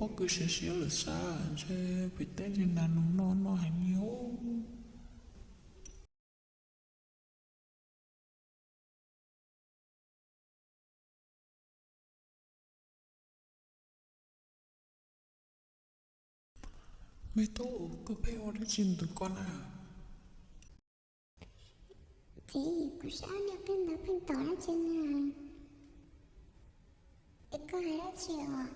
pob kws siav siav lawm sab, ntshe pem teb ntshe nas nus noj noj heev li os. Me tub, koj pheej ua dab tsi ntawm koj na? Txiv, kuv saib ob niag pheej ntawd pheej tom dab tsi na. Es koj hais dab tsi os?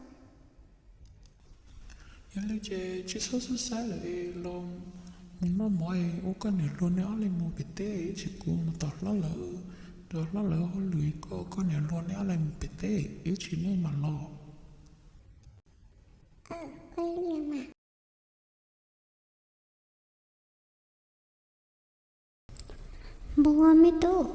Yog li ces tsis txhob xub xaib lawm es los mus noj mov es ua koj niam hluas neb ob leeg mus pem teb, ib tsam kuv mus tom hlob lawv, rau hlob lawv hauj lwm, koj ua koj niam hluas neb ob leeg mus pem teb, ib tsam neb mam los. Npua me tub,